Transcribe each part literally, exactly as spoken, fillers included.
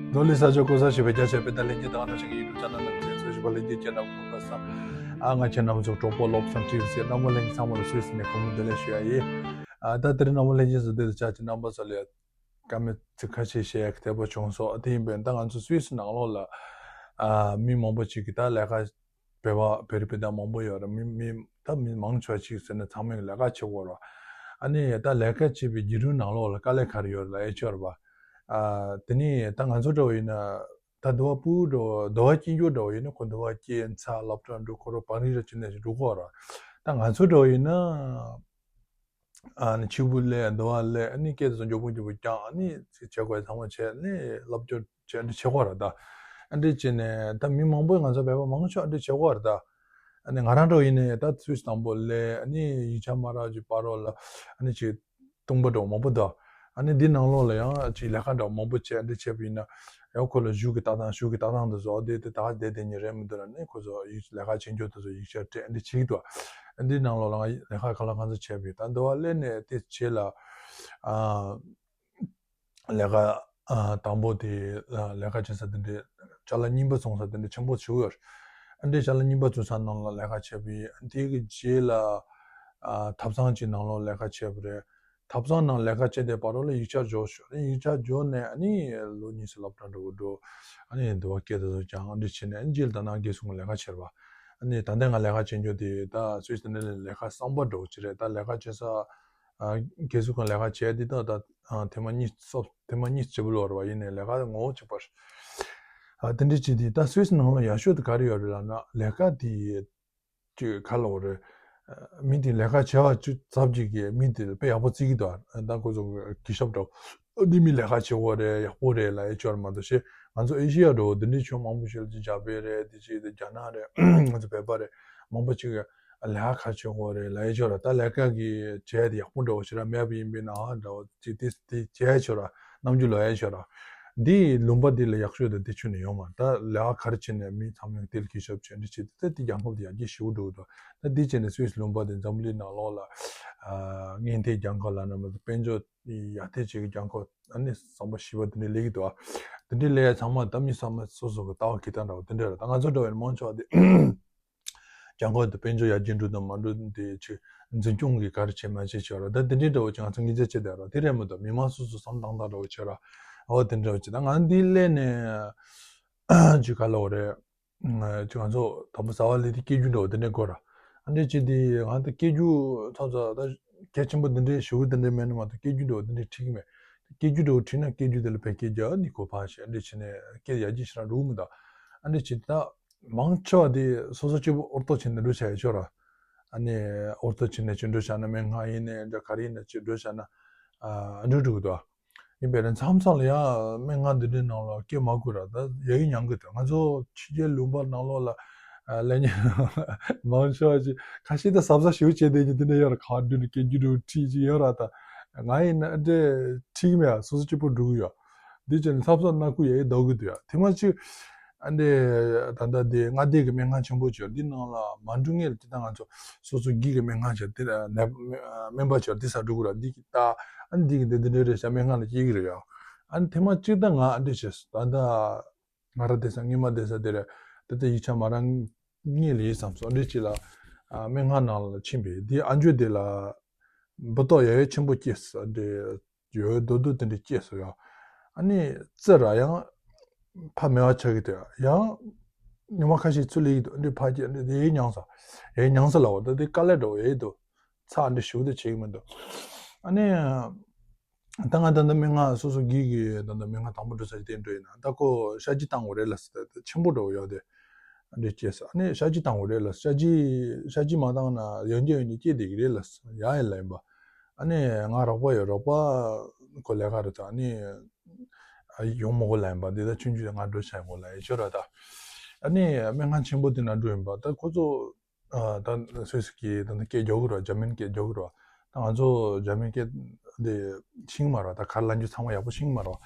རྡོ་ལི་ས་ཆ་ཀོ་ས་ཞེས་པའི་རྒྱ་ཆེ་བའི་ད་ལྷན་རྒྱས་དང་ནང་བཞིན་གྱི་ཡུ་ཊུབ་ཆེ་ནལ་ནང་གི་ཚོས་ཞུ་བ་ལྷན་རྒྱས་ཀྱི་ནང་ཁོང་ཁ་སང་ཨ་ང་ཁྱེད་རྣམ་ཚོ་གྲོགས་པོ་སློབ་གསར་ཁྲིད་ཟེར་རྣམ་པ་ལྷན་རྒྱས་ཚང་མ་ལ་སུད་སི་ནས་གོང་མ་བདེ་ལེགས་ཞུ་ཡ་ཡིན། ཨ་ད་དེ་རིང་རྣམ་པ་ལྷན་རྒྱས་ཚོ་འདི་དུ་བཅར་གྱི་རྣམ་པ་ཚོ་ལ་བཀའ་མོལ་ཚིག་ཁ་ཤས་བཤད་ཡ་གི་འཐད་པ་བྱུང་སོང་། དེ་ཡིན་པས་ད་ང་ཚོ་སུད་སི་ནང་ལོགས་ལ་ཨ་མི་མང་པོ་ཅིག་གིས་ད་ལས་ཀ་བོད་པ་བོད་རིགས་བོད་དང་མང་པོ་ཡོད་རེད། མི་མི་ད་མི་མང་ཆེ་བ་ཅིག་ཟེར་ན་ཚང་མས་ལས་ཀ་བྱེད་དགོས་རེད། ཨ་ནི་ད་ལས་ཀ་བྱེད་པའི་བརྒྱུད་རིམ་ནང་ལོགས་ལ་དཀའ་ལས་ག་རེ་ཡོད་རེད་ལབ་ཡ་ཅིག་ཡོད་རེད་པ། ཨ་དེ་ནི་ད་ང་ཚོ་འདྲ་བོ་ཡིན་ན་ད་འདི་བ་སྤུ་གུ་འདྲ་བོ་འདི་བ་སྐྱེས་འགྱུར་འདྲ་བོ་ཡིན་ན་ཁོ་འདི་བ་སྐྱེས་ཚར་སློབ་གྲྭ་འགྲོ་ཁོ་རང་བང་རིམ་རེ་བྱས་ནས་འགྲོ་གི་ཡོད་རེད། ད་ང་ཚོ་འདྲ་བོ་ཡིན་ན། ཨ་ནི་ཕྱུག་པོ་སླེབས་འདི་བ་སླེབས་ཨ་ནི་སྐད་དུ་མགྱོགས་པོ་མགྱོགས་པོ་བསྐྱངས་ཨ་ནི་ཅིག་བྱེད་དགོས་ཚང་མ་བྱས་ནི་སློབ་སྦྱོང་བྱས་འདི་བྱེད་དགོས་རེད་ད། ཨ་འདྲི་བྱས་ནས་ད་མི་མང་པོས་ང་ཚོ་བོད་པ་མང་ཆེ་བ་འདི་བྱེད་དགོས་རེད་ད། ཨ་ནི་ང་རང་འདྲ་བོ་ཡིན་ནའི་ད་སུད་སི་དང་པོ་སླེབས་ཨ་ནི་ཡིག་ཆ་མ་རག་ཅིག་བར་རོ་ལ་ཨ་ནི་ཅིག་སྟོང་པ་འདྲ་བོ་མང་པོ་འདུག་ཨ་ནི་འདི་ནང་ལོགས་ལ་ཡང་ཅིག་ལས་ཀ་འདྲ་བོ་མང་པོ་བྱས་འདི་བྱས་པ་ཡིན་ན་ཡང་ཁོ་ལ་གཞུག་གི་ལྟ་སྟངས་གཞུག་གི་ལྟ་སྟངས་འདི་ཚོ་འདི་དེ་ད་ག་བསྡད་བསྡད་ཉིན་རེད་མི་འདུག་ལ་ནི་ཁོ་ཚོ་ཡིག་ལས་ཀ་བྱེད་འགྱོ་དེ་ཚོ་ཡིག་ཆ་སྤྲད་འདི་བྱེད་ཀྱི་འདུག་འདི་ནང་ལོགས་ལ་ང་ལས་ཀ་ག་ལ་གང་ཚོད་བྱས་པ་ཡིན་ད་འདི་བ་སླེབས་ནས་དེ་རྗེས་ལ་ཨ། ལས་ཀ་ཨ་དང་པོ་དེ་ཨ་ལས་ཀ་བྱེད་ས་དེ་འདྲའི་ཅ་ལག་རྙིང་པ་བཙོང་ས་དེ་འདྲ་ཆེན་པོ་ཞིག་ཡོད་རེད། ཨ་འདྲའི་ཅ་ལག་རྙིང་པ་བཙོང་ས་ནང་ལ་ལས་ཀ་བྱས་པ་ཡིན། དེ་གི་རྗེས་ལ་ཨ་ཐབ་ཚང་གཅིག་ནང་ལོགས་ལས་ཀ་བྱས་པ་རེད། ཐབ་ཚང་ནང་ལས་ཀ་བྱས་དེ་བར་དུ་ལ་ཡིག་ཆ་འབྱོར་ཞོར་ཡིག་ཆ་འབྱོར་ནས་ཨ་ནི་ལོ་གཉིས་ཙམ་སློབ་གྲྭ་འགྲོ་དགོས་འགྲོ། ཨ་ནི་འདི་བ་སྐད་དེ་ཚོ་ཀྱང་ཨ་འདྲ་བྱས་ནས་ཨ་ནི་རྗེས་ལ་ད་ནང་རྒས་གསུམ་གྱི་ལས་ཀ་བྱས་པ། ཨ་ནི་ད་ལྟ་ང་ལས་ཀ་བྱེད་རྒྱུ་དེ་ད་སུད་སི་དེ་འདྲ་ལས་ཀ་གསར་པ་འགྲོ་གི་རེད། ད་ལས་ཀ་བྱེད་ས་ཨ་རྒས་གསུམ་གྱི་ལས་ཀ་བྱས་དེ་ད་ད་ཨ་ཐེངས་མ་གཉིས་སོ་ཐེངས་མ་གཉིས་བྱེད་པ་ལོར་བ་ཡིན་ནའི་ལས་ཀ་ངོ་བོ་གཅིག་པ་རེད། ཨ་དེ་འདྲ་བྱས་དེ་ད་སུད་སི་ནང་ལ་ཡག་ཤོས་དེ་ག་རེ་ཡོད་རེད་ལབ་ན་ལས་ཀ་དེ་ཅིག་ག་ལབ་དགོས་རེད། མི་དེ་ལས་ཀ་བྱེད་པ་ཅིག་ཚབ་ཅིག་གིས་མི་དེ་དཔེ་ཡག་པོ་བརྩི་གི་འདུག་ཨ་ད་ཁོ་ཚོ་གི་ཞབས་འདྲ་པོ་འདི་མི་ལས་ཀ་བྱེད་དགོས་རེད་ཡག་པོ་རེད་ལབ་ཡ་ཅིག་ཡོད་རེད་མ་གཏོགས་ཤེས། ང་ཚོ་ཨེ་ཤི་ཡ་འདྲ་པོ་འདི་འདྲའི་ཕྱོགས་མང་པོ་ཞིག་ལ་ཅིག་འཇར་པན་རེད་འདི་ཅིག་དེ་རྒྱ་ནག་རེད་ང་ཚོ་བོད་པ་རེད་མང་པོ་ཅིག་གིས་ལས་ཀ་ག་བྱེད་དགོས་རེད་ལབ་ཡ་ཅིག་ཡོད་རེད། ད་ལས་ཀ་གི་བྱས་དེ་ཡག་པོ་འདྲ་པོ་ཞིག་ར་མེད་པ་ཡིན་པས་ན་ཨ་འདྲ་པོ་ཅིག་དེ་དེ་བྱས་ཡ་ཅིག་ཡོད་ར། རྣམ་འགྱུར་ལོག་ཡ་ཤོར་ར། འདི་ལུང་པ་འདི་ལ་ཡག་ཤོས་དང་འདི་ཆུ་ནས་ཡོང་མ་ད་ལས་ཀ་ག་རེ་བྱས་ནས་མི་ཚང་མས་དེ་ལ་གུས་ཞབས་བྱས་འདི་བྱས་དེ་དེ་རྒྱང་ཁབ་དེ་ཡར་རྒྱས་ཞེ་པོ་འགྲོ་གི་འདུག་ད་འདི་བྱས་ནས་སུད་སི་ལུང་པ་དེ་འཛམ་བུ་གླིང་ནང་ལོགས་ལ་ཨ་སྔོན་ཐོན་རྒྱལ་ཁབ་ལབ་ན་མ་གཏོགས་དཔལ་འབྱོར་ཡར་ཐོན་བྱེད་ཀྱི་རྒྱལ་ཁབ་ཨ་ནི་ཟམ་པ་བཞི་པ་དེ་འདྲ་སླེབས་ཀྱི་འདུག་དེ་འདྲའི་ལས་ཚང་མ་ད་མི་ཚང་མ་སོ་སོ་གི་ལྟ་བ་གི་སྟངས་འདྲ་བ་དེ་འདྲ་རེད། ད་ང་ཚོ་འདྲ་བའི་མང་ཆེ་བ་དེ། རྒྱལ་ཁབ་དེ་དཔལ་འབྱོར་ཡར་རྒྱས་འགྲོ་དང་མ་འགྲོ་དེ་ཆེ་འཛིན་སྐྱོང་གི་ག་རེ་བྱེད་མ་བྱེད་བྱེད་ར་ད་དེ་འདྲའི་འདྲ་བོ་ཅིག་ང་ཚོ་ངེས་ཅན་བྱེད་བསྡད་ར་དེ་རེད་མ་གཏོགས་མི་མང་སོ་སོ་བསམ་སྟངས་དང་འདྲ་བོ་བྱེད་ར་ཨོ་དེ་འདྲ་བོ་ཅིག་ད་ང་འདི་སླེབས་ནས་ཅིག་ག་ལབ་དགོས་རེད་ཅིག་ང་ཚོ་དང་པོ་གསར་པ་སླེབས་དུས་སྐད་སྒྱུར་འདྲ་བོ་དེ་འདྲ་དགོས་ར་ཨ་འདྲ་བྱེད་དེ་ང་ཚོ་སྐད་སྒྱུར་ཚོ་ཚོ་ད་གལ་ཆེན་པོ་དེ་འདྲའི་ཞུ་གི་དེ་འདྲ་མེད་ན་མ་གཏོགས་སྐད་སྒྱུར་འདྲ་བོ་དེ་འདྲ་ཁྲིད་ཀྱི་མེད། སྐད་སྒྱུར་འདྲ་བོ་ཁྲིད་ན་སྐད་སྒྱུར་དེ་ལ་བོད་སྐད་རྒྱག་ནི་གོ་འཕང་ཞེས་འདྲ་བྱས་ནས་སྐད་ཡར་རྒྱས་ཞེ་དྲག་འགྲོ་གི་མི་འདུག་ཨ་འདྲ་བྱེད་དུས་ད། མང་ཆེ་བ་དེ་སོ་སོ་གཅིག་པུ་ཨོར་ཐོ་བྱས་ནས་འགྲོ་བྱ་ཡི་ཆོག་ར། ཨ་ནི་ཨོར་ཐོ་བྱས་ནས་ཅིག་འགྲོ་བྱ་ན་སྨན་ཁང་ཡིན་ནའི་འདྲ་ག་རེ་ཡིན་ན་ཅིག་འགྲོ་བྱ་ན་ཨ་འགྲོ་འགྲོ་གི་འདུག་ཡིན་པས་ན་མཚམས་མཚམས་ལ་ཡང་སྨན་ཁང་འདི་འདྲའི་ནང་ལ་སྐད་མ་གོ་ར་ད་ཡ་ཡི་མྱང་གི་འདུག་ང་ཚོ་ཕྱི་རྒྱལ་ལུང་པ་ནང་ལོགས་ལ་ཨ་སླེབས་ཉིན་མང་ཆེ་བ་ཅིག་ཁ་ཤས་ད་གཟབ་གཟབ་ཞེ་པོ་བྱས་བསྡད་ཉིན་དེ་འདྲ་ཡོད་ར་ཁ་འདྲུད་ནས་སྐད་སྒྱུར་འདྲ་བོ་ཁྲིད་ཅིག་ཡོད་ར་ད་ང་ཡིན་ན་ཨ་འདྲས་ཁྲིད་ཀྱི་མེད་ཨ་སོ་སོ་གཅིག་པུ་འགྲོ་གི་ཡོད། འདི་བྱས་ནས་ཚབ་ཚབ་སྣ་ཁུག་ཡ་ཡི་ཟློག་གི་འདུག་ཡ། ཐེངས་མ་གཅིག་ཨ་འདི་ད་ལྟ་འདི་མངའ་སྡེ་གི་སྨན་ཁང་ཆེན་པོ་ཅིག་ཡོད་འདི་ནང་ལ་མ་འགྲོ་སྔོན་ལ་ཅི་ད་ང་ཚོ་སོ་སོ་སྒེར་གི་སྨན་ཁང་ཅིག་འདི་ནད་སྨན་པ་ཅིག་འདི་ས་འགྲོ་གི་ར་འདི་གི་ད་ཨ་འདི་གི་འདི་འདི་འདྲ་རེད་ཤག་སྨན་ཁང་ལ་སྐྱེལ་གི་རེད་ཡ། ཨ་ནི་ཐེངས་མ་གཅིག་ད་ང་ཨ་འདི་བྱས་སོང་ད་ད་ང་ར་བསྡད་ས་སྔོན་མ་བསྡད་ས་དེ་རེད་ད་ལྟ་ཡིག་ཆ་མ་རག་སྔོན་ལ་ཡིན་བསམ་སོང་ཨ་འདི་ཅིག་ལ་སྨན་ཁང་ནང་ལ་ཕྱིན་པས་འདི་ཨ་མཆོག་དེ་ལ་འབུ་ཏོག་ཡ་ཡ་ཆེན་པོ་སྐྱེས་སོང་ཨ་འདི། ཡོད་རྡོ་རྡོ་དེ་འདྲ་སྐྱེས་སོང་ཡ། ཨ་ནི་རྩི་ར་ཡང་ཕ་མེད་པ་ཆགས་ཀྱི་འདུག་ཡ། ཡང་ཉི་མ་ཁ་ཤས་ཚུར་སླེབས་ཀྱི་འདུག་འདི་ཕ་སྐྱེས་འདི་ཡའི་མྱང་ས། ཡའི་མྱང་ས་ལ་བ་ད་འདི་དཀའ་ལས་འགྲོ་ཡའི་འདུག་ཚ་འདི་ཞུགས་དེ་བྱེད་ཀྱི་མི་འདུག་ཨ་ནི་ད་ང་ད་ལྟ་སྨན་ཁང་སོ་སོ་སྒེར་གྱི་ད་ལྟ་སྨན་ཁང་དང་པོ་འགྲོ་ས་ཅིག་དེ་འགྲོ་ཡིན་ན་ད་ཁོ་གཤག་བཅོས་བཏང་དགོས་རེད་ལ་ཟེར་ད་ཆེན་པོ་འགྲོ་ཡོད་དེ། འདི་སྐྱེས་སོང་། ཨ་ནི་གཤག་བཅོས་བཏང་དགོས་རེད་ལ་གཤག་བཅོས་གཤག་བཅོས་མ་བཏང་ན་ཡང་བསྐྱར་ཡང་བསྐྱར་སྐྱེ་བསྡད་ཀྱི་རེད་ལ་ཡ་ཡིན་ལ་ཡིན་པ། ཨ་ནི་ང་རོགས་པ་ཡོད་རོགས་པ་ཁོ་ལས་ཀ་རེད་ད་ཨ་ནི་ཡོང་མི་དགོས་ལ་ཡིན་པ་འདི་ད་ཆུང་ཆུང་ང་འགྲོ་བྱ་ཡིན་དགོས་ལ་ཡིན་ཆོག་ར་ད། ཨ་ནི་སྨན་ཁང་ཆེན་པོ་འདི་ན་འགྲོ་ཡིན་པ་ད་ཁོ་ཚོ་ད་སུད་སི་གི་ད་ནི་སྐད་རྒྱག་གི་རོགས་འཇར་མན་སྐད་རྒྱག་གི་རོགས་ད་ང་ཚོ་འཇར་མན་སྐད་འདི་ཤེས་ཀྱི་མ་རེད་ད་ག་རེ་ལབ་རྒྱུ་ཚང་མ་ཡག་པོ་ཤེས་ཀྱི་མ་རེད།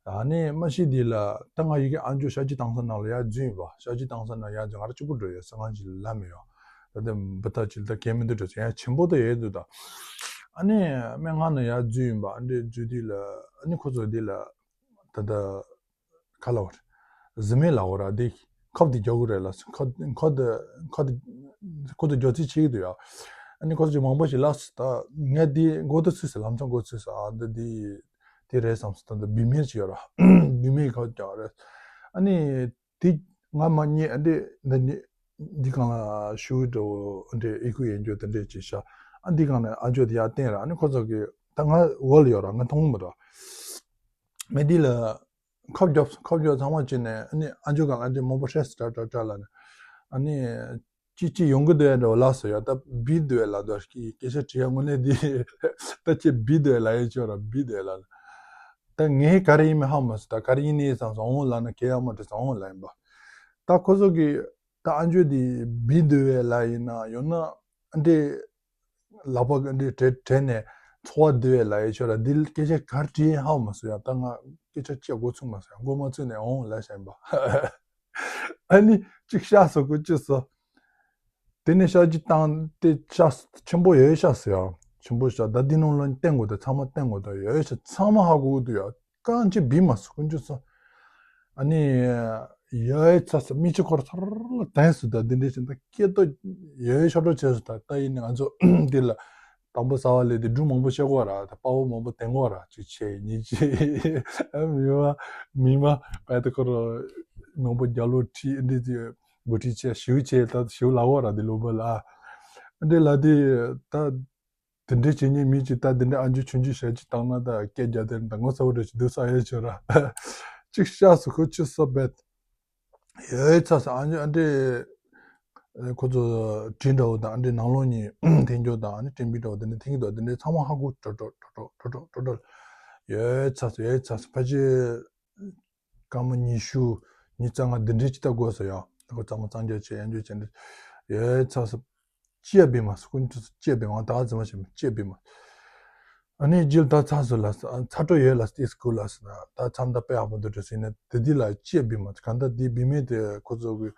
ཨ་ནི་མ་གཞི་འདི་ལ་ད་ང་ཡི་གེ་ཨ་མཆོག་གཤག་བཅོས་བཏང་ས་ནང་ལ་ཡར་འཛུལ་ཡིན་པ། གཤག་བཅོས་བཏང་ས་ནང་ཡར་འཛུལ་ང་རང་གཅིག་པུ་འགྲོ་ཡོད་ས་ང་གཅིག་ལ་ལམ་ཡོད། ད་ལྟ་འབུ་ཐག་ཅིག་ད་གས་མི་འདུག་འགྲོ་ཡང་ཆེན་པོ་ད་ཡོད་འདུག་ད། ཨ་ནི་སྨན་ཁང་ནང་ཡར་འཛུལ་ཡིན་པ་ཨ་འདྲས་འཛུལ་དུས་ལ་ཨ་ནི་ཁོ་ཚོ་འདི་ལ་ད་ལྟ་ ག་ལ་བར་གཟི་མེད་ལ་བར་འདི་ཁབ་འདི་རྒྱག་གི་རེད་ལ་ཁབ་ཁབ་འདི་ཁབ་འདི་ཁོ་ཚོ་རྒྱག་རྩིས་བྱེད་ཀྱི་འདུག་ཡ། ཨ་ནི་ཁོ་ཚོ་ཅིག་མང་པོ་ཞིག་ལབ་སོང་། ད་ངས་འདི་འགོ་ད་ཚུད་ཟེར། ལམ་སང་འགོ་ཚུད་ཟེར། ཨ་འདི་འདི་དེ་རེད་བསམ་སོང་། ད་འདི་བི་མེར་ཅིག་ཡོད་ར། བི་མེར་ཁབ་རྒྱག་རེད། ཨ་ནི་དེ་ང་མ་རྙེད། ཨ་འདི་འདི་འདི་འདི་གང་ལ་ཞུ་འགྲོ་འདི་ཨི་ཁུ་ཡན་རྒྱུ་དེ་འདྲས་ཅིག་ཤ། ཨ་འདི་གང་ལ་ཨ་ཇོ་དེ་ཡར་བསྟན་ར། ཨ་ནི་ཁོ་ཚོ་གི་ད་ང་འོག་ལ་ཡོད་ར། ང་མཐོང་མི་འདུག་མི་འདི་ལ་ཁབ་རྒྱབ་ཁབ་རྒྱབ་ཚང་མ་བྱས་ནས། ཨ་ནི་ཨ་ཇོ་གང་ལ་འདི་མང་པོ་ཧྲེ་སི་ཏྲ་ཏྲ་ཏྲ་ལ་ནི། ཨ་ནི་ཅི་ཅི་ཡོང་གི་འདུག་ཡ་འདྲ་བོ་ལབ་སོང་ཡ། ད་བི་འདུག་ཡ་ལབ་འདུག་སྐད་ཆ་དྲི་ཡ་དངོས་གནས་འདི་ད་ཅི་བི་འདུག་ཡ་ལབ་ཡ་ཅོ་ར་བི་འདུག་ཡ་ལབ། ད་ངས་ག་རེ་ཡིན་མིན་ཧ་མ་སོང་། ད་ག་རེ་ཡིན་ནི་བསམ་སོང་། འོང་ལབ་ན་གལ་ཡ་མ་དྲི་སོང་། འོང་ལབ་ཡིན་པ། ད་ཁོ་ཚོ་གི་ད་ཨ་ཇོ་འདི་བི་འདུག་ཡ་ལབ་ཡིན་ན་ཡང་ན་འདི་ལག་པ་གི་འདི་བྲེ་བྲེ་ནས་ཚོར་བ་འདུག་ཡ་ལབ་ཡ་ཅོ་ར། འདི་སྐད་ཆ་ག་རེ་དྲི་ཡིན་ཧ་མ་སོང་ཡ། ད་ང་སྐད་ཆ་བཤད་འགོ་ཚུགས་མ་སོང་ཡ། འགོ་མ་ཚུགས་ནས་འོང་ལབ་བཞག་ཡིན་པ། ཨ་ནི་གཅིག་ཤ་སོ་ཁོ་ཅི་སོ། དེ་ནས་ཤ་གཅིག་བཏང་སྟེ་ཤ་ཆེན་པོ་ཡོད་ཤ་སོ་ཡ། ཆེན་པོ་ཤ། ད་འདི་ནང་ལ་བསྟན་དགོས། ད་ཚང་མ་བསྟན་དགོས། ད་ཡོད་ཤ་ཚང་མ་ཧ་གོ་གི་འདུག་ཡ། གང་ཅི་བི་མ་སོ་ཁོ་ཅི་སོ། ཨ་ནི་ཡོད་ཚ་སོ་མི་ཅི་ཁོར་ཚར་ལ་བསྟན་སོ། ད་འདི་འདྲས་ཤིན་ད་སྐད་ཏོ་ཡོད་ཤ་འགྲོ་བྱས་སོ། ད་ད་ཡིན་ནི་ང་ཚོ་འདི་ལ། དང་པོ་ས་བ་ལས་དེ་འབྲུ་མང་པོ་བཤད་དགོས་ར། ད་དཔའ་བོ་མང་པོ་དེང་དགོས་ར། གཅིག་བྱས་གཉིས་བྱས། ཨ་མི་མ་མི་མ་པའི་ད་ཁོ་ར་མང་པོ་རྒྱ་ལོ་ཁྲི་འདི་དེ་འགོ་ཁྲི་བྱས་ཞིའུ་བྱས་ད་ཞིའུ་ལ་དགོས་ར། དེ་ལོ་པ་ལ་འདི་ལ་དེ་ད་དེ་འདྲས་བྱེད་ཉེ་མི་གཅིག་ད་དེ་འདྲས་ཨ་འཇུ་ཆུང་ཆུང་ཞལ་གཅིག་བཏང་ན་ད་སྐད་རྒྱ་དེ་ད་ངོ་ཚ་བོ་འདྲ་ཞིག་འདུག་ས་ཡོད་ཆོ་ར། གཅིག་ཤ་སོ་ཁོ་ཆུ་སོ་བེད། ཡོད་ཚ་ས་ཨ་ནི་ཨ་འདྲེ། ཁོ་ཚོ་དྲིན་འདྲ་བོ་དང་ཨ་འདྲེ་ནང་ལོགས་ནས་འཐེན་རྒྱུ་དང་ཨ་ནི་དྲན་པའི་འདྲ་བོ་དེ་འདྲ་འཐེན་གྱི་འདུག་དེ་འདྲེ་ཚང་མ་ཧ་གོ་ཀྲོ་ཀྲོ་ཀྲོ་ཀྲོ་ཀྲོ་ཀྲོ་ཀྲོ་ཀྲོ། ཡོད་ཚ་ས་ཡོད་ཚ་ས་ཕལ་ཆེར་སྐར་མ་ཉི་ཤུ་ཉི་ཤུ་རྩ་ལྔ་འདི་འདྲེ་ཅི་ལྟ་དགོས་སོ་ཡ། ཁོ་གཙང་མ་གཙང་རྒྱག་བྱས་ཡང་རྒྱུ་བྱས་འདྲེ་ཡོད་ཚ་ས། ཅི་ཡ་བི་མ་སོ་ཀུན་ཏུ་ཅི་ཡ་བི་མ་ད་ཙམ་ཞིག་ཅི་ཡ་བི་མ། ཨ་ནི་རྒྱུ་ད་ཚ་སུ་ལ་ཚ་དྲོ་ཡོད་ལ་སྟེ་སྐུ་ལ་སུ་ད་ཚ་མདའ་དཔེ་ཡག་པོ་འདུག་འགྲོ་ཟིན་ནས་དེ་དུས་ལ་ཅི་ཡ་བི་མ་གང་ལྟར་དེ་བི་མེད་དེ་ཁོ་ཚོ་གི་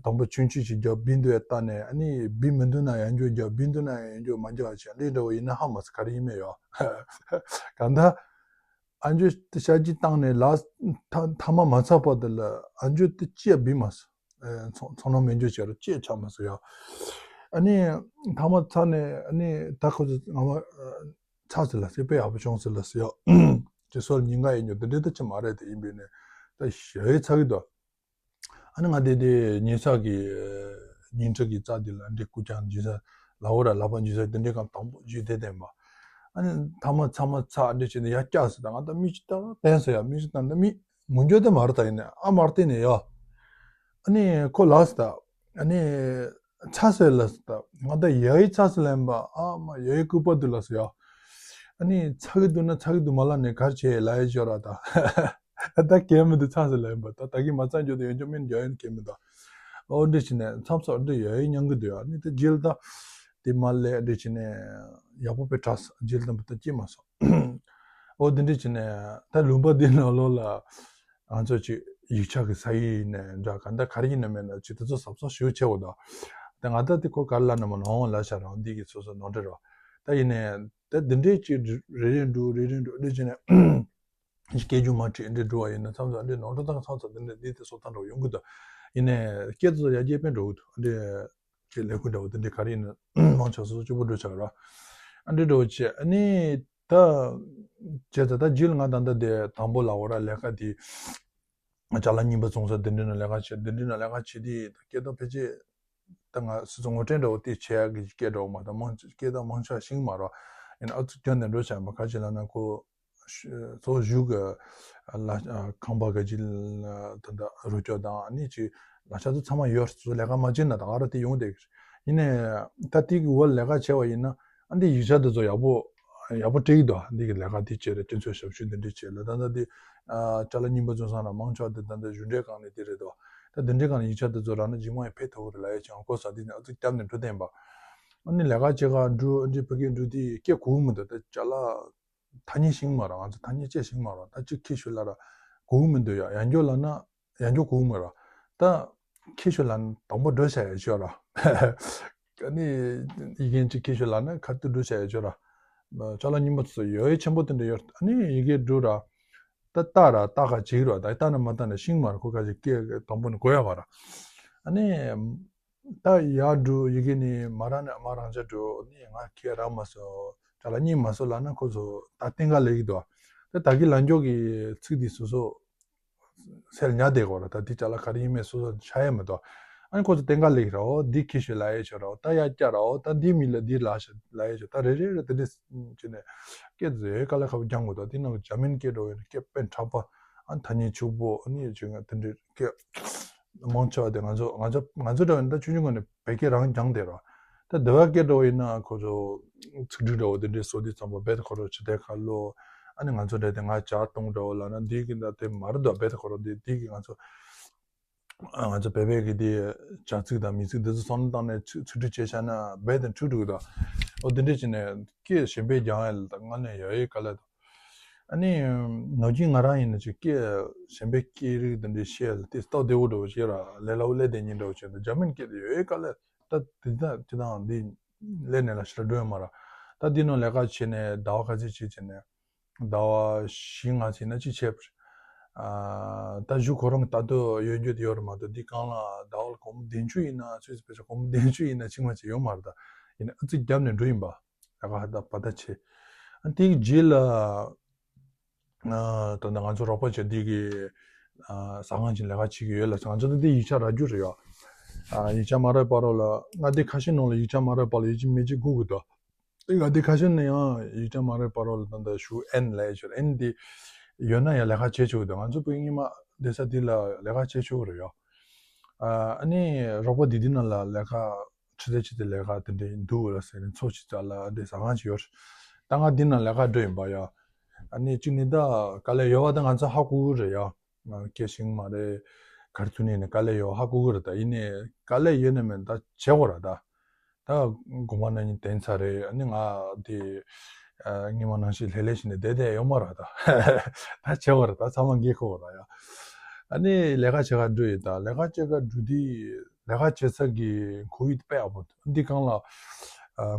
དང་པོ་ཆུང་ཆུང་ཞིག་རྒྱབ་བི་འདུག་ཡ་ལྟ་ནས་ཨ་ནི་བི་མི་འདུག་ན་ཡང་འགྱོ་རྒྱབ་བི་འདུག་ན་ཡང་འགྱོ་མ་འགྱོ་བ་བྱས་འདི་འདྲ་བོ་ཡིན་ན་ཧ་མ་སུ་ག་རེ་ཡིན་མེད་ཡོད། གང་ལྟར་ཨ་འགྱོ་དེ་ཤ་གཅིག་བཏང་ནས་ལ་ཐ་ཐ་མ་མ་ཚ་བར་དུ་ལ་ཨ་འགྱོ་དེ་ཅི་ཡ་བི་མ་སུ། ཚོང་ཚོང་ནང་མེད་འཇོག་བྱས་ར་ཅེས་ཆགས་མ་སོང་ཡ། ཨ་ནི་ཐ་མ་ཚ་ནས་ཨ་ནི་ད་ཁོ་ཚོ་ང་མ་ཚ་ཟེར་ལ་སེ་དཔེ་ཡག་པོ་བྱུང་ཟེར་ལ་སེ་ཡ། ཅེས་སོལ་ཉིན་ག་ཡིན་ཉོ་དེ་འདྲའི་ད་ཅི་མ་རེད་དེ་ཡིན་པས་ནས་ད་ཞེ་ཚ་གི་འདུག་ཨ་ནི་ང་དེ་དེ་ཉིན་ཚག་གི་ཉིན་གྲགས་ཀྱི་རྩ་དེ་ལ་འདི་སྐུ་རྐྱང་འཇུ་ས་ལ་འོ་ར་ལ་པ་འཇུ་ས་དེ་འདྲའི་གང་དང་པོ་འཇུ་དེ་བསྟན་པ། ཨ་ནི་ཐ་མ་ཚ་མ་ཚ་འདྲི་བྱས་ནས་ཡ་སྐྱག་ཟེར་ད་ང་ད་མི་ཅི་ད་བསྟན་ཟེར་ཡ་མི་ཅི་ད་ད་མི། ངུ་འགྱོད་དེ་མར་ད་ཡིན་ནས་ཨ་མར་བལྟས་ནས་ཡ། ཨ་ནི་ཁོ་ལགས་སི་ད། ཨ་ནི་ཚ་སེ་ལགས་སི་ད་ང་ད་ཡའི་ཚ་སེ་ལན་པ་ཨ་མ་ཡའི་སྐུད་པ་དུ་ལགས་སི་ཡ། ཨ་ནི་ཚ་གི་འདུག་ན་ཚ་གི་འདུག་མ་ལ་ནས་གར་བྱས་ལ་ཡའི་ཞོར་ར་ད། ད་གལ་མི་འདུག་ཚ་སེ་ལན་པ་ད་ད་གི་མ་ཚ་འགྱོད་དེ་ཡོད་འགྱོད་མིན་རྒྱ་ཡིན་གལ་མི་འདུག་ཨོ་འདྲི་བྱས་ནས་མཚམས་སུ་འདྲི་ཡའི་མྱང་གི་འདུག་ཨ་ནི་ད་རྗེས་ལ་ད་དེ་མ་ལས་འདྲི་བྱས་ནས་ཡག་པོ་པའི་གྲགས་རྗེས་ལ་ད་མི་ད་སྐྱེས་མ་སོང་། ཨོ་དེ་འདྲ་བྱས་ནས་ད་ལུང་པ་འདི་ནང་ལོགས་ལ་ང་ཚོ་ཅིག་ཡིག་ཆ་གི་ས་ཡིག་ནས་འདྲ་ག་འདྲ་ག་རེ་ཡིན་ན་མེད་ན་ཅིག་དེ་ཚོ་གཟབ་གཟབ་ཞེ་པོ་བྱེད་དགོས་འདུག་ད་ང་ད་དེ་ཁོ་ག་རེ་ལབ་ན་མ་ནོར་ལབ་བྱ་རང་འདི་གི་སོ་སོ་ནོར་འདྲ་རོ། ད་ཡིན་ནས་ད་འདི་འདྲའི་ཅིག་རེ་རེ་འགྲོ་རེ་རེ་འགྲོ་འདྲ་བྱས་ནས་སྐད་ཆ་མ་དྲིས་འདྲ་འགྲོ་བ་ཡིན་ན་མཚམས་མཚམས་འདྲ་ནོར་འགྲོ་དང་མཚམས་མཚམས་འདི་འདྲ་འདི་དེ་སོ་ཐང་འགྲོ་ཡོང་གི་འདུག་ཡིན་ནས་སྐད་དེ་ཚོ་ཡར་རྒྱས་དཔེ་འགྲོ་གི་འདུག་འདྲ། ཅེས་ལས་ཁུངས་འདྲ་བོ་དེ་འདྲའི་ག་རེ་ཡིན་ན་མང་ཆེ་སོ་སོ་སྐྱོ་པོ་འགྲོ་ཆགས་ར། ཨ་འདྲ་འགྲོ་བྱས་ཨ་ནི་ད། བྱས་ཙང་ད་རྗེས་ལ་ང་ད་ལྟ་དེ་དང་པོ་ལ་འོ་ར་ལས་ཀ་དེ། ཅ་ལག་རྙིང་པ་བཙོང་ས་དེ་འདྲའི་ནང་ལས་ཀ་བྱས་དེ་འདྲའི་ནང་ལས་ཀ་བྱས་དུས་ད་སྐད་གཏོང་ཕལ་ཆེར། ད་ང་སོ་སོ་ངོ་སྤྲོད་འདྲ་བོ་དེ་བྱས་ཀྱི་སྐད་འདྲ་བོ་མ་ད་མང་སྐད་ད་མང་ཆེ་བ་ཤེས་ཀྱི་མ་རེད། ཡིན་ན་ཨ་ཙི་སྐྱོན་ནས་འགྲོ་བྱས་མ་ག་ཅི་ལབ་ན་ཁོ། གཙོ་བོ་གཞུག་གི་ལ་ཁང་པ་ག་ཅི་ལ་ད་ལྟ་རུ་སྐྱོར་དང་ཨ་ནི་ཅིག་ལ་ཆ་ཚོ་ཚང་མ་ཡོད་རེད། ཚོ་ལས་ཀ་མ་བྱེད་ན་ད་ག་ར་དེ་ཡོང་བསྡད་ཀྱི་རེད། ཡིན་ནའི་ད་དེ་གི་འོག་ལས་ཀ་བྱས་པ་ཡིན་ན་ཨ་འདི་ཡིག་ཆ་དེ་ཚོ་ཡག་པོ་ཡག་པོ་སྤྲད་ཀྱི་འདུག་འདི་གི་ལས་ཀ་དེ་བྱས་རེད། སྤྱི་ཚོགས་ཞབས་ཞུ་འདི་འདྲ་བྱས་ལ་ད་ལྟ་དེ་ཅ་ལག་རྙིང་པ་བཙོང་ས་ན་མང་ཆེ་བ་དེ་ད་ལྟ་གཞུང་འབྲེལ་སྒང་ནས་དེ་རེད་འདུག་ད་འདི་འདྲའི་སྒང་ནས་ཡིག་ཆ་དེ་ཚོ་རག་ན་རྗེས་མ་ཡང་ཕན་ཐོགས་ཀྱི་རེད་ལབ་ཡས་ཀྱང་གོ་ས་དེ་ནས་ཨ་ཙི་བསྐྱབས་ནས་འགྲོ་བསྡད་པ། ཨ་ནི་ལས་ཀ་བྱེད་ག་འགྲོ་ཨ་འདྲི་ཕ་གི་འགྲོ་དེ་སྐད་གོ་གི་མི་འདུག་ད་ཅ་ལག་ཐ་སྙད་ཤེས་ཀྱི་མ་རེད། ང་ཚོ་ཐ་སྙད་བཅས་ཤེས་ཀྱི་མ་རེད། ད་ཅིག་ཁྱི་ཤོད་ལ་ར་གོ་གི་མི་འདུག་ཡ། ཡང་འགྱོ་ལ་ན་ཡང་འགྱོ་གོ་གི་མ་རེད། ད་ཁྱི་ཤོད་ལ་ན་དང་པོ་འགྲོ་བྱ་ཡ་ཤོད་ར། ཨ་ནི་ཡི་གེ་ཅིག་ཁྱི་ཤོད་ལ་ན་ཁ་ཏུ་འགྲོ་བྱ་ཡ་ཤོད་ར། ཅ་ལག་རྙིང་པ་ཚོ་ཡོད་ཡ་ཆེན་པོ་དེ་འདྲ་ཡོད། ཨ་ནི་ཡི་གེ་འགྲོ་ར། ད་ལྟ་ར་ལྟ་ག་ཅིག་ར་ད་ལྟ་ན་མ་ལྟ་ན་ཤིང་མ་ར་ཁོ་ག་ཅིག་སྐད་དང་པོ་ནས་གོ་ཡ་བ་ར། ཨ་ནི་ད་ཡར་འགྲོ་ཡི་གེ་ནི་མ་ར་ནས་མ་རང་ཅག་འགྲོ་ནི་ང་སྐད་རག་མ་སོ་ད་ལ་གཉིད་མ་སོ་ལ་ན་ཁོ་ཚོ་ད་བསྟན་ག་ལེགས་འདུག་ད་ད་གི་ལ་མགྱོགས་ཀྱི་ཚིག་འདི་སོ་སོ་སེལ་ཉག་དེ་གོ་ར་ད་དེ་ཅ་ལག་ག་རེ་ཡིན་མེད་སོ་སོ་ཆ་ཡ་མི་འདུག་ཨ་ནི་ཁོ་ཚོ་བསྟན་ག་ལེགས་རའོ་འདི་ཁྱི་ཤོད་ལ་ཡེ་ཆོ་རའོ་ད་ཡ་སྐྱ་རའོ་ད་འདི་མི་ལ་འདི་ལ་ཤ་ལ་ཡེ་ཆོ་ད་རེ་རེ་རེ་དེ་འདྲས་བྱས་ནས་སྐད་ཟེ་ག་ལ་ཁ་བ་རྒྱང་གོ་ད་དེ་ནང་ཇ་མིན་སྐད་འགྲོ་ཡོད་ན་སྐད་དཔེ་དྲག་པ་ཨ་ཐ་སྙད་ཕྱུག་པོ་ཨ་ནི་ཡོད་ཆོས་ང་དེ་འདྲས་སྐད་མང་ཆེ་བ་དེ་ང་ཚོ་ང་ཚོ་ང་ཚོ་འདྲ་བ་ཡིན་ད་ཆུང་ཆུང་ངོ་ནས་བོད་སྐད་རང་རྒྱང་དེ་ར། ད་དེ་བ་སྐད་འགྲོ་ཡིན་ན་ཁོ་ཚོ་ཚིག་འབྲུ་འདྲ་བོ་དེ་འདྲའི་བཟོ་དུས་ཙམ་པ་བེད་ཁོ་རོ་ཆུ་དེ་ཁ་ལོ། ཨ་ནི་ང་ཚོ་འདྲ་དེ་ང་ཇ་བཏུང་འདྲ་བོ་ལ་ན་འདི་གི་ད་དེ་མ་རེད་དོ་བེད་ཁོ་རོ་འདི་འདི་གི་ང་ཚོ་ང་ཚོ་བེ་བེ་གི་དེ་ཇ་ཚིག་དང་མི་ཚིག་དེ་ཚོ་སོང་བཏང་ནས་ཚིག་ཚིག་འབྲུ་བྱས་བྱས་ན་བེད་དང་འཁྲུལ་འགྲོ་གི་དོ། འོ་དེ་འདྲ་བྱས་ནས་སྐད་གཞན་པའི་རྒྱང་ཡ་ལ་ད་ང་ནས་ཡ་ཡི་ག་ལ་དོ། ཨ་ནི་ནོར་གྱིས་ང་རང་ཡིན་ན་ཅིག་སྐད་གཞན་པའི་སྐད་རིགས་དེ་འདྲའི་བཤད་ལ་དེ་སྟབས་བདེ་བོ་འདྲ་བོ་བཤད་ར་ལས་སླ་བོ་ལས་བདེ་ཉིན་འདྲ་བོ་བྱས་འདུག་ཇར་མན་སྐད་དེ་ཡོད་ག་ལས་ད་དེ་ད་ཅི་དང་འདི་ལས་ནས་ལ་ཤི་ར་འགྲོ་ཡ་མ་ར། ད་འདི་ནང་ལས་ཀ་བྱས་ནས་ཟླ་བ་ཁ་ཚིག་ཅིག་བྱས་ནས་ཟླ་བ་བཞི་ལྔ་ཚིག་ན་ཅིག་བྱས་པ་རེད། ཨ་ད་གཞུག་ཁོ་རང་གི་ད་དུང་ཡོད་རྒྱུ་དེ་ཡོད་ར་མ་གཏོགས་འདི་གང་ལ་ཟླ་བ་ལ་སྒོར་མོ་བདུན་ཅུ་ཡིན་ན་ཚོད་ཚོད་བྱས་སྒོར་མོ་བདུན་ཅུ་ཡིན་ན་ཅིག་མ་ཅིག་ཡོད་མ་རེད། ད་ཡིན་ན་ཨ་ཙི་རྒྱབ་ནས་འགྲོ་ཡིན་པ། ལས་ཀ་ཧ་ད་པ་ད་ཆེ། ཨ་དེའི་རྗེས་ལ་ཨ་ད་ལྟ་ང་ཚོ་རོགས་པ་བྱས་འདི་གི་ཨ་ཟ་ཁང་ཅིག་ལས་ཀ་བྱེད་ཀྱི་ཡོད་ལ་ང་ཚོ་ད་འདི་ཡིག་ཆ་རག་རྒྱུ་རེད་ཡ། ཨ་ཡིག་ཆ་མ་རག་པ་རོགས་ལ་ང་འདི་ཁ་ཤས་ནང་ལ་ཡིག་ཆ་མ་རག་པ་ལ་ཡིག་ཆ་མི་གཅིག་སྒུག་གི་འདུག་ང་འདི་ཁ་ཤས་ནས་ཡང་ཡིག་ཆ་མ་རག་པ་རོགས་ལ་ད་ལྟ་ཞུ་ཨེན་ལས་ཡོད་ཨེན་འདི་ཡོད་ན་ཡང་ལས་ཀ་བྱེད་ཆོག་གི་འདུག་ང་ཚོ་བོད་སྔོན་མ་བསྡད་ས་འདི་ལ་ལས་ཀ་བྱེད་ཆོག་གི་རེད་ཡ། ཨ་ནི་རོགས་པ་འདི་འདི་ནང་ལ་ལས་ཀ་ཆུ་ཚོད་ཆུ་ཚོད་ལས་ཀ་དེ་འདྲ་འདུག་ལ་ཟེར་ནས་ཚོ་ཆུ་ཚོད་ལ་འདི་ཟ་ཁང་ཅིག་ཡོད་རེད། ད་ང་འདི་ནང་ལས་ཀ་འགྲོ་ཡིན་པ་ཡ། ཨ་ནི་གཅིག་ནི་ད་དཀའ་ལས་ཡོད་པ་ད་ང་ཚོ་ཧ་གོ་གི་རེད་ཡ། ང་སྐད་ཤེས་ཀྱི་མ་རེད། ག་རེ་ཐུག་ནས་ནི་དཀའ་ལས་ཡོད་ཧ་གོ་གི་རེད། ད་ཡིན་ནའི་དཀའ་ལས་ཡོད་ནི་མིན་ད་བྱེད་དགོས་ར་ད། ད་དགོང་པ་ན་ནི་དེང་ཚ་རེད། ཨ་ནི་ང་དེ་ཉི་མ་ནང་བཞིན་ལྷེ་ལྷེ་ཞིག་ནས་བསྡད་བསྡད་ཡོད་མ་རེད་ད། ད་བྱེད་དགོས་རེད་ད་ཚང་མ་འགན་འཁུར་དགོས་རེད་ཡ། ཨ་ནི་ལས་ཀ་བྱེད་ག་འགྲོ་ཡིན་ད་ལས་ཀ་བྱེད་ག་འགྲོ་དུས། ལས་ཀ་བྱེད་ས་གི་ཁོར་ཡུག་དཔེ་ཡག་པོ་འདུག་འདི་གང་ལ་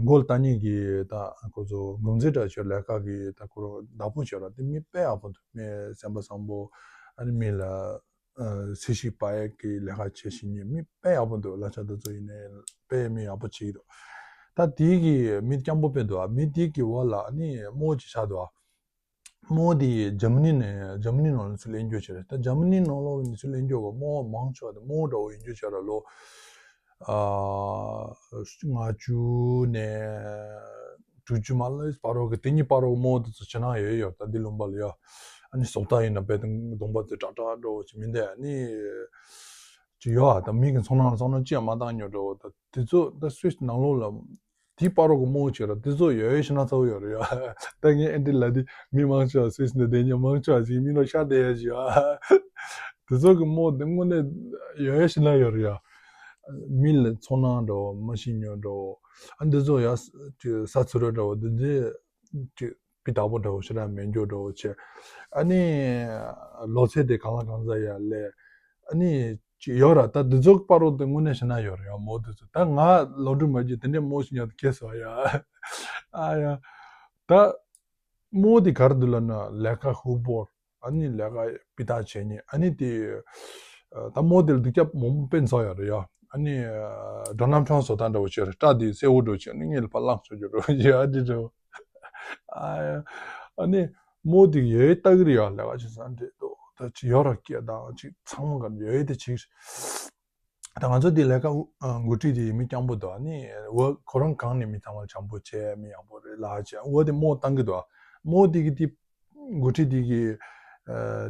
མགོ་ལ་ལྟ་ཉིན་གྱི་ད་ཁོ་ཚོ་འགོ་འཛིན་འདྲ་ཆོས་ལས་ཀ་གི་ད་ཁོ་རང་བདག་པོ་བྱེད་ར་དེ་མི་དཔེ་ཡག་པོ་འདུག་མི་སེམས་པ་བཟང་པོ་ཨ་ནི་མི་ལ་སྲི་ཞུ་པ་ཡག་གི་ལས་ཀ་བྱེད་བཞིན་ཉིན་མི་དཔེ་ཡག་པོ་འདུག་གླ་ཆ་དེ་ཚོ་ཡིན་ནའི་དཔེ་མི་ཡག་པོ་བྱེད་ཀྱི་འདུག་ད་དེའི་གི་མི་སྐྱང་པོ་དཔེ་འདུག་མི་དེའི་གི་འོག་ལ་ཨ་ནི་རྨོ་ཅིག་བཞག་འདུག་རྨོ་དེ་འཇར་མ་ནི་ནས་འཇར་མ་ནི་ནང་ལ་ཚུར་ལེན་རྒྱུ་བྱས་རེད། ད་འཇར་མ་ནི་ནང་ལོགས་ནས་ཚུར་ལེན་རྒྱུ་ག་རྨོ་མང་ཆེ་བ་དེ་རྨོ་འདྲ་བོ་ཡིན་རྒྱུ་བྱས་ར་ལོ། ཨ་ལྔ་བཅུ་ནས་དྲུག་ཅུ་མ་ལ་བར་རོགས་ཀྱི་དེ་གཉིས་བར་རོགས་རྨོ་དེ་ཚོ་ཕྱི་ནང་ཡོད་ཡོད་ད་འདི་ལུང་པ་ལ་ཡོད། ཨ་ནི་ཟོག་ཐག་ཡིན་ན་རྦད་དེ་གདོང་པ་དེ་དྲག་དྲག་འདྲ་བོ་ཅིག་མི་འདུག་ཨ་ནི་ཅིག་ཡོད་ཨ་ད་མི་གི་ཚོང་ནང་ཚོང་ནང་ཅི་ཡང་མ་བཏང་ཉོ་འདྲ་བོ་ད་དེ་ཚོ་ད་སུད་སི་ནང་ལོགས་ལ། དེའི་བར་རོགས་ཀྱི་རྨོ་བྱས་ར་དེ་ཚོ་ཡོད་ཡོད་ཤི་ན་ཚ་བོ་ཡོད་རེད་ཡ། ད་ངས་ཨེ་འདྲི་ལ་དེ་མི་མང་ཆེ་བ་སུད་སི་ནས་བསྡད་མཁན་མང་ཆེ་བ་ཞིག་མི་ལོ་ཤ་བསྡད་ཡ་ཞིག་ཡ། དེ་ཚོ་གི་རྨོ་དེ་དངོས་གནས་ཡོད་ཡོད་ཤི་ན་ཡོད་རེད་ཡ། མི་ལ་ཚོང་ནང་འགྲོ་མ་ཤི་ཉོ་འགྲོ། ཨ་འདི་ཚོ་ཡ་ས་ཚུ་ར་འགྲོ་འདི་འདི་ཅི་སྤི་དག་པོ་འདྲ་བོ་ཞེ་དྲག་མེད་འགྱོ་འདྲ་བོ་བྱས། ཨ་ནི་ལོ་ཚད་དེ་གང་ལ་གང་འཚམ་ཡ་ལས། ཨ་ནི་ཅི་ཡོད་ར་ད་འདི་ཚོ་པ་རོ་དེ་དངོས་གནས་བྱས་ན་ཡོད་ར་ཡ་མོ་དེ་ཚོ་ད་ང་ལོ་འགྲོ་མ་བརྒྱུད་དེ་འདྲའི་མོ་ཞིག་ཉོ་དེ་ཁེ་སོ་ཡ། ཨ་ཡ། ད་མོ་དེ་གར་འདུག་ལ་ན་ལས་ཀ་ཧུ་བོར་ཨ་ནི་ལས་ཀ་སྤི་དག་བྱས་ཉེ་ཨ་ནི་དེ་ད་མོ་དེ་ལ་སྡུག་ཅག་མང་པོ་དཔེ་འཚོགས་ཡོད་ར་ཡ། ཨ་ནི་ཌོ་ནལ་ཊམ་བཟོ་སྟངས་འདྲ་བོ་བྱས་ར་སྐྲ་དེ་སེར་བོ་འདྲ་བོ་བྱས་ཨ་ནི་ངེད་ལ་ཕར་བླངས་བཟོ་རྒྱུ་འདྲ་བོ་བྱས་ཨ་འདྲི་འདྲ་བོ། ཨ་ཡ། ཨ་ནི་མོ་དེ་ཡོད་ལྟ་གི་རེད་ཡ་ལས་ཀ་བྱེད་ས་འདྲེ་དོ་ད་ཅི་ཡོད་ར་སྐད་དང་ཅིག་ཚང་མ་ག་ཡོད་དེ་ཅིག་ད་ང་ཚོ་དེ་ལས་ཀ་འགོ་ཁྲིད་དེ་མི་སྐྱང་པོ་དོ་ཨ་ནི་འོ་ཁོ་རང་གང་ནས་མི་ཚང་མ་བྱམས་པོ་བྱས་མི་ཡག་པོ་རེད་ལ་བྱས་འོ་དེ་མོ་བཏང་གི་དོ་མོ་དེ་གི་དེ་འགོ་ཁྲིད་དེ་གི་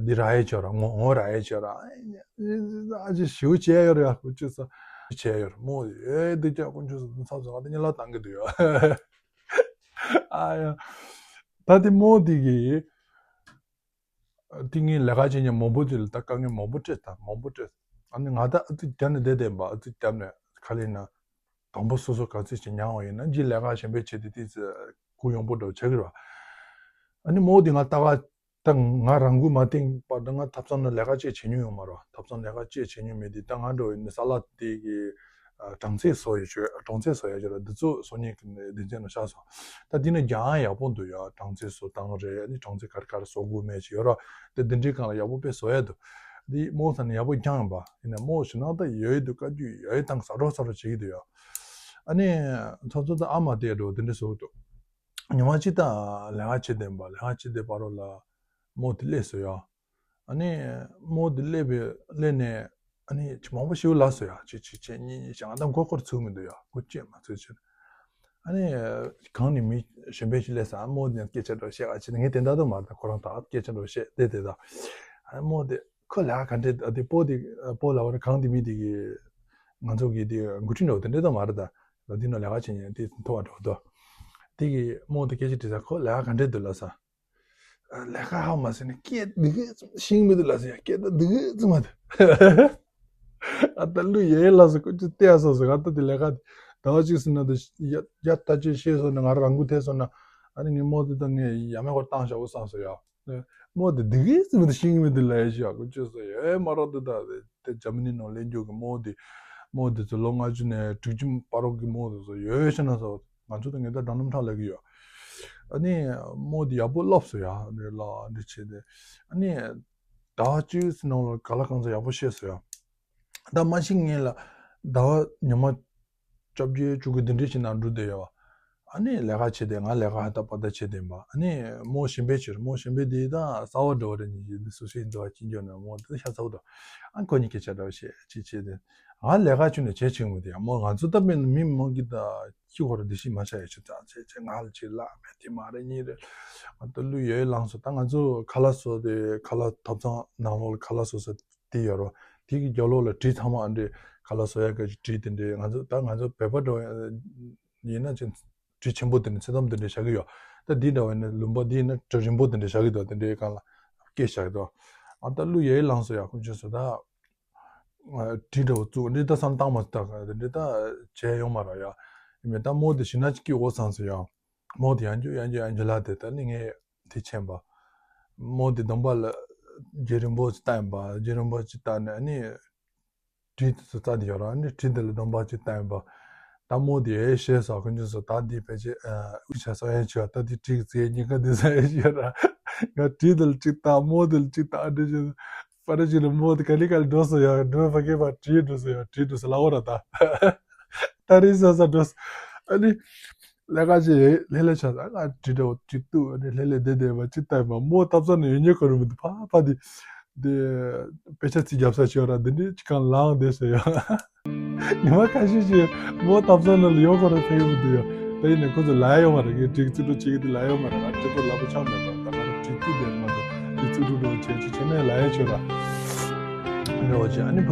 འདི་ར་ཡེ་ཆོ་ར་ངོ་ངོ་ར་ཡེ་ཆོ་ར་ཨ་ཅི་ཞིའུ་བྱས་ཡོད་ར་ཡ་ཁོ་ཅི་ས་བྱས་ཡོད་ར་མོ་ཨེ་དེ་ཀྱང་ཁོ་ཅི་ས་ཚ་ཚ་ང་དེ་ཉི་ལ་བཏང་གི་དོ་ཡ། ཨ་ཡ། ད་དེ་མོ་དེ་གི་དེ་ངའི་ལས་ཀ་བྱེད་མཁན་མང་པོ་དེ་ལ་ད་དཀའ་ངལ་མང་པོ་སྤྲད་ད་མང་པོ་སྤྲད། ཨ་ནི་ང་ད་ཨ་ཙི་རྒྱབ་ནས་བསྡད་བསྡད་པ་ཨ་ཙི་རྒྱབ་ནས་ཁ་ལེན་ན་དང་པོ་སོ་སོ་ག་ཚོད་ཅིག་མྱངས་པ་ཡིན་ན་ཇི་ལས་ཀ་གཞན་པའི་བྱེད་དེ་དེ་ཚོ་གུ་ཡོང་པོ་འགྲོ་བྱེད་ཀྱི་རེད་བ། ཨ་ནི་མོ་དེ་ང་ད་ག་ད་ང་རང་འགུལ་མ་བཏིང་བར་དུ་ང་ཐབ་ཚང་ནང་ལས་ཀ་ཅིག་བྱེད་མྱོང་ཡོད་མ་རེད་བ། ཐབ་ཚང་ལས་ཀ་ཅིག་བྱེད་མྱོང་མེད་དེ་ད་ང་འགྲོ་ཡིན་ན་ས་ལ་དེ་གི་ གྲངས་ཚད་བཟོ་ཡོད་ཆོག་གྲངས་ཚད་བཟོ་ཡ་ཆོག་ར། འདི་ཚོ་བཟོ་མཁན་གྱི་སྡེ་ཚན་ནང་བཞག་སོང་། ད་འདི་ནས་རྒྱ་ཡང་ཡག་པོ་འདུག་ཡ། གྲངས་ཚད་བཟོ་སྟངས་རེད། ཨ་ནི་གྲངས་ཚད་ག་རེ་ག་རེ་བཟོ་དགོས་མེད་ཅིག་ཡོད་ར། དེ་འདི་འདྲའི་སྒང་ལ་ཡག་པོ་དཔེ་བཟོ་ཡ་འདུག་འདི་མོ་ས་ནས་ཡག་པོ་རྐྱང་ཡིན་པ་ཡིན་ན། མོ་ཞེ་ན་ད་ཡོད་འདུག་བཀའ་བརྒྱུད་ཡོད་དང་ཟ་འགྲོ་ཟ་འགྲོ་བྱེད་ཀྱི་འདུག་ཡ། ཨ་ནི་ཚོ་ཚོ་ད་ཨ་མ་དེ་འགྲོ་དེ་འདྲ་བཟོ་གི་འདུག་ཉི་མ་གཅིག་ད་ལས་ཀ་བྱེད་བསྡད་པ། ལས་ཀ་བྱེད་བསྡད་པ་རོ་ལ་མོ་དེ་སླེབས་སོང་ཡ། ཨ་ནི་མོ་དེ་སླེབས་པའི་སླེབས་ནས་ཨ་ནི་ཅི་མང་པོ་ཞིག་ལབ་སོང་ཡ། གཅིག་གཅིག་བྱས་གཉིས་གཉིས་བྱས། ང་ད་མགོ་སྐོར་ཚུགས་མི་འདུག་ཡ། མགོ་བཅད་མ་ཚུགས་བྱས། ཨ་ནི་གང་ནས་མི་གཞན་པ་ཞིག་སླེབས་སོང་། ཨ་མོ་དེ་སྐད་ཆ་འདྲ་བཤད་ཨ་ཅེ་ངས་དེ་འདྲ་དུ་མ་རེད། ད་ཁོ་རང་ད་སྐད་ཆ་འདྲ་བཤད་དེ་དེ་ད་ཨ་མོ་དེ་ཁོ་ལས་ཀ་ག་འདྲས་ཨ་དེ་པོ་དེ་པོ་ལ་བར་གང་དེ་མི་དེ་གི་ང་ཚོ་གི་དེ་འགོ་ཁྲིད་འདྲ་བོ་དེ་འདྲས་དུ་མ་རེད། ད་ལ་དེ་ནང་ལས་ཀ་བྱེད་མཁན་དེ་མཐོ་བ་འདྲ་བོ་དོ། དེ་གི་མོ་དེ་སྐད་ཆ་དྲིས་ས། ཁོ་ལས་ཀ་ག་འདྲས་འདུག་ལབ་ས། ལས་ཀ་ཧ་མ་ཟེར་ནས་སྐད་འདི་གས་ཤིང་མི་འདུག་ལ་ཟེར་ཡ། སྐད་ད་འདི་གས་ཙི་མ་འདུག་ཨ་ད་ལུ་ཡེ་ལ་སོ་ཀུ་ཅི་ཏེ་ཡ་སོ་སོ། ང་ད་དེ་ལས་ཀ་ཟླ་བ་གཅིག་ཟིན་ན་དུ་ཡ་ཡ་ལྟ་ཅི་ཤེས་སོ་ན་ང་རང་རང་འགུལ་ཐེབས་སོ་ན། ཨ་ནི་ངས་མོ་དེ་ད་ངས་ཡ་མེད་ཁོ་བཏང་བཞག་འོ་བསམ་སོ་ཡ། མོ་དེ་འདི་གས་ཙི་མི་འདུག་ཤིང་མི་འདུག་ལ་ཡ་ཤི་ཡ་ཀུ་ཅི་སོ་ཡ། ཨེ་མ་རོ་དེ་ད་དེ་ཇར་མ་ནི་ནང་ལས་འགྱོ་གི་མོ་དེ་མོ་དེ་ཚོ་ལོ་ལྔ་བཅུ་ནས་དྲུག་ཅུ་བར་རོ་གི་མོ་དེ་ཚོ་ཡོད་ཤི་ན་སོ། ང་ཚོ་ད་ངས་ད་འགྲོ་ནམ་ཁྲག་ལས་གི་ཡོད། ཨ་ནི་མོ་དེ་ཡག་པོ་སློབ་སོ་ཡ། འདི་ལ་འདི་བྱས་ཏེ་ཨ་ནི་ཟླ་བ་གཅིག་ནང་ལ་ག་ལ་གང་ཚ་ཡག་པོ་ཤེས་སོ་ཡ། ད་མ་ཤི་ངེས་ལ་ཟླ་བ་ཉི་མ་བཅོ་བརྒྱད་བཅུ་དགུ་འདི་འདྲས་ཤིག་ནང་འགྲོ་བསྡད་ཡོད་བ། ཨ་ནི་ལས་ཀ་བྱས་ཏེ་ང་ལས་ཀ་ཧ་ད་པ་ད་བྱས་ཏེ་ཡིན་པ། ཨ་ནི་མོ་གཞན་པའི་ཕྱིར་མོ་གཞན་པའི་དེ་ད་གསར་བ་འདྲ་བ་རེད། ཉིད་ཀྱི་འདི་སུ་ཞིག་འདི་བ་ཅི་འགྱོ་ན་མོ་དེ་ཤ་ཚ་བོ་དང་། ཨ་ཁོ་གཉིས་སྐད་ཆ་འདྲ་བ་བཤད་ཅི་བྱས་ཏེ་ང་ལས་ཀ་བྱུང་ནས་བྱས་ཆེན་མོ་དེ་ཡང་མོ་ང་ཚོ་ད་དཔེར་ན་མི་མང་གི་ད་ཁྱི་ཁོ་ར་འདི་ཤི་མ་ཆ་ཡ་ཆུ་ཚ་ཆེ་ཆེ་ང་ལ་ཅི་ལ་མེད་དེ་མ་རེད་གཉིས་རེད། ང་ད་ལུས་ཡོད་ལངས་སོ། ད་ང་ཚོ་ཁ་ལག་བཟོ་དེ་ཁ་ལག་ཐབ་ཚང་ནང་ལོགས་ལ་ཁ་ལག་བཟོ་ས་དེ་ཡོད་རོ། དེ་གི་རྒྱབ་ལོགས་ལ་གྲི་ཚང་མ་ཨ་འདྲས་ཁ་ལག་བཟོ་ཡ་ག་ཅིག་གྲི་དེ་འདྲས། ང་ཚོ་ད་ང་ཚོ་བོད་པ་འདྲ་བོ་ཡིན་ན་ཅིག་གྲི་ཆེན་པོ་དེ་འདྲས་ཚེ་དམ་དེ་འདྲས་བཞག་གི་ཡོད། ད་འདི་འདྲ་བོ་ཡིན་ན་ལུང་པ་འདི་ཡིན་ན་གྲི་རིང་པོ་དེ་འདྲས་བཞག་གི་འདུག་དེ་འདྲས་སྒང་ལ་སྐད་བཞག་གི་འདུག་ཨ་ད་ལུས་ཡོད་ལངས་སོ་ཡ། ཁོང་ཚོས་སོ་ད་གྲི་འདྲ་བོ་བཙུགས་འདི་ད་བསམ་བཏང་མ་ཐག་འདི་འདྲས་ད་བྱས་ཡོང་མ་ར་ཡ། ཡིན་མིན་ད་མོ་དེ་ཞིག་ན་ཅིག་སྐྱིད་འོ་ཚང་སོ་ཡ། མོ་དེ་ཡང་རྒྱུ་ཡང་རྒྱུ་ཡང་རྒྱུ་ལ་དེ་ད་ནི་ངས་དེ་ཆེན་པ། མོ་དེ་གདོང་པ་ལ་རྒྱུ་རིང་པོ་ཅིག་བཏགས་ཡིན་པ། རྒྱུ་རིང་པོ་ཅིག་བཏགས་ནས་ཨ་ནི་གྲི་དེ་ཚོ་རྩ་དེ་ཡོད་ར། ཨ་ནི་གྲི་དེ་ལ་གདོང་པ་ཅིག་བཏགས་ཡིན་པ། ད་མོ་དེ་ཨེ་ཤེས་སོ་ཁོ་ཚོ་སོ་ད་དེ་ཕལ་ཆེར་དབུས་ཆ་སོ་ཡན་ཆེ་བ་ད་དེ་གྲི་གི་རྩེ་གཉིས་ཀ་དེ་ས་ཨེ་ཤེས་ར། ང་གྲི་དེ་ལ་ཅིག་བཏགས་མོ་དེ་ལ་ཅིག་བཏགས་འདྲི་ཞེས་པར་ཅིག་ལ་མོ་དེ་ག་ལི་ག་ལི་འགྲོ་སོ་ཡ། འགྲོ་ཕ་གི་ཕ་གྲི་འགྲོ་སོ་ཡ། གྲི་འགྲོ་སོ་ལ་འོ་ར་ད། ད་རེས་ས་ས་འགྲོ་སོ། ཨ་ནི། ལས་ཀ་ཅིག་ལྷེ་ལྷེ་ཆགས་ས་ང་གྲི་འདྲ་བོ་གཅིག་བཏུགས། ཨ་ནི་ལྷེ་ལྷེ་བསྡད་བསྡད་པ་གཅིག་བལྟས་པ་མོ་ཐབ་ཚང་ནས་ཡོང་ཉེ་གོ་རུ་མི་འདུག་ཕ་ཕ་དེ་དེ་དཔེ་ཆ་རྩིས་རྒྱབ་ས་ཞིག་ཡོད་ར། འདི་འདྲའི་ཅིག་གང་ལངས་བསྡད་ཟེར་ཡ། ཉི་མ་ཁ་ཤས་ཤིག་མོ་ཐབ་ཚང་ནང་ལ་ཡོང་གོ་ར་ཕེབས་ཡོང་གི་འདུག་ཡ། ད་ཡིན་ནས་ཁོ་ཚོ་ལ་ཡ་ཡོང་མ་རེད། ངས་གྲི་རྩིས་སྤྲོད་བྱེད་ཀྱི་འདུག་ལ་ཡ་ཡོང་མ་རེད། ང་གྲི་པོ་ལ་པོ་ཆགས་མེད་པ་ད་ང་གྲི་བཏུགས་བསྡད་མ་གཏོགས་གྲི་རྩིས་སྤྲོད་འགྲོ་བྱེད་ཅིག་བྱེད་ནས་ལ་ཡ་ཆོད་ར། འདྲ་བོ་ཅིག་ཨ་ནི་ཕ་གི